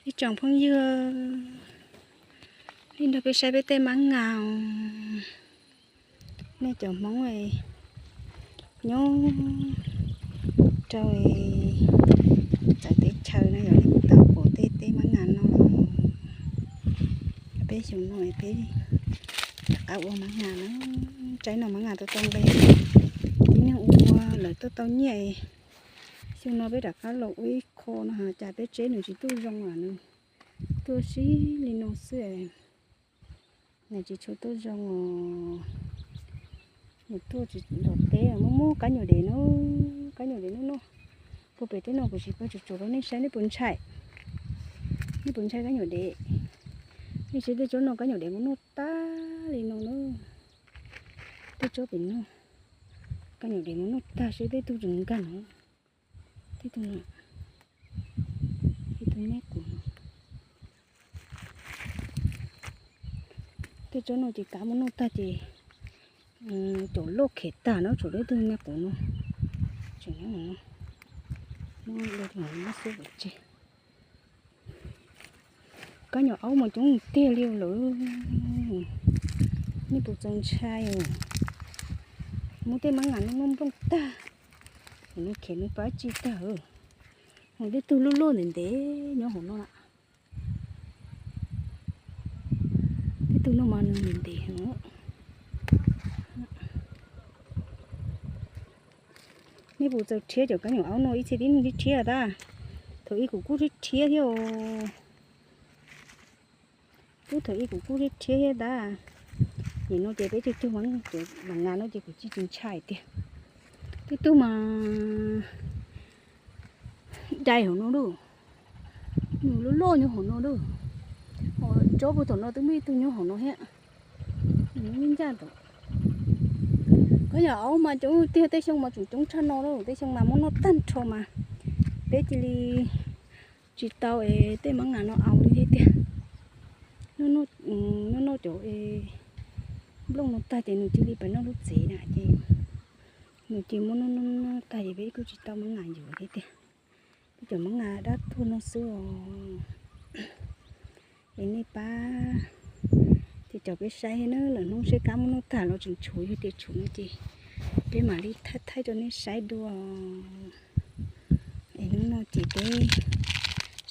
Ib tsoom phooj ywg, nej nrog peb saib peb tej mab nas. Nej cov Hmoob nyob rau txawv teb chaws no yog nej tau pom tej teb mab nas no los, peb xyoo no peb rov qab ua mab nas na. Tsaib no mab nas tau tau nqe, tib neeg ua lawv tuaj tau nyiaj. Xyoo no peb rov qab los ua ib qho no, cas peb tseb nws tsis tuaj zoo os, nws tuaj sib li no xwb. Nws tsis tshua tuaj zoo os. Nws tuaj tsis ntom teb, muaj muaj kab nyuam dev no, kab nyuam dev no no. Puag pem teb no kuv tsis pab tsuas tsuas rau nej saib, nej puas ntshai? Nej puas ntshai kab nyuam dev? Nej saib tej tsob no kab nyuam dev muaj nuj tag li no na. Tej tsob pem no kab nyuam dev muaj nuj tag, saib tej tug tseem nkag no. Tej tug no, tej tug neb kuv no. Tej tsob no ces kav muaj nuj tag ces cov loj khev tag no, tshuav tej tug me quv no. Tseem nyob no, muab xub pov tseg. Kab nyuam aub mas coob tiag li lawm. Nej puas txaus ntshai os? Muab tej mab nas no nplooj tag, nws khev nws pab tsis tag. Hos tej tug loj loj ntev ntev nyob hauv no lawm. Tej tug no mas nws ntev ntev heev. Nej puas txaus rhiab cov kab nyuam aub no? Ib txhia tib neeg rhiab rhiab tas. Thaum ub kuv kuj rhiab rhiab thiab os. Kuj thaum ub kuv kuj rhiab rhiab thiab tas. Nim no ces peb cug cug mas cov mab nas no ces kuv tsis tsis ntshai tiag. Tej tug mas dai hauv no lauj. Nws loj loj nyob hauv no lauj. Tsob puag thaum no twb muaj ib tug nyob hauv no thiab. Nws muaj ib ncaj tod. Kab nyuam aub mas coob tiag, tej xyoo mas tseem coob tshaj no lauj, tej xyoo mas muab noj tag nrho mas peb cia li tsis tau es tej mab nas no aus li thiab tiag. Noj noj cov nplooj no tag ces nws cia li pem noj lub tsev na ces nws cia li muab noj noj noj tag ces peb kuj tsis tau mab nas yuav thiab tiag. Peb cov mab nas dab tuag no xwb os. Es nej pab ces cov peb saib thiab na, lwm hnub seb kab muaj nuj tag los tseem tshuav, yog tias tshuav no ces peb mam li thaij thaij rau nej saib dua. Es hnub no ces peb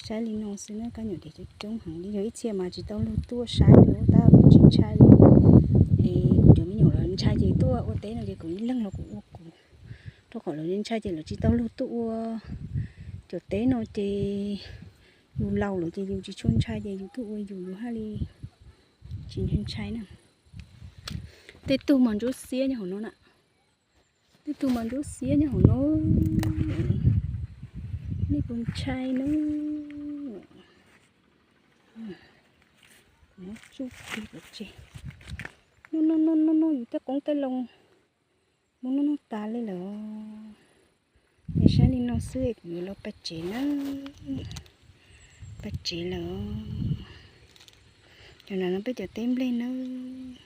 saib li no xwb na, kab nyuam dev coob coob heev li, yog ib txhia mas tsis tau luag tuaj saib li, tab kuv tsis ntshai li. Es kuv cov me nyuam lawv ntshai ces tuaj ua teb no ces kuv ib leeg los kuv ua kuv, rau qhov lawv ntshai ces lawv tsis tau luag tuaj ua. Cov teb no ces yus laus lawm ces yus tsis tshua ntshai ces yus tuaj ua yus, yus haj li tsis ntshai ntshai na. Tej tug mas ntsuab xiab nyob hauv no na. Tej tug mas ntsuab xiab nyob hauv no. Nej puas ntshai na? Kuv muab tsuj kiag pov tseg. Noj noj noj noj yus tej qoob tej loo, muab noj noj tas li lawm. Es saib li no xwb es kuv yuav los pab tsev na. Pab tsev lawm. Cov no no peb cov teb nplej nawb.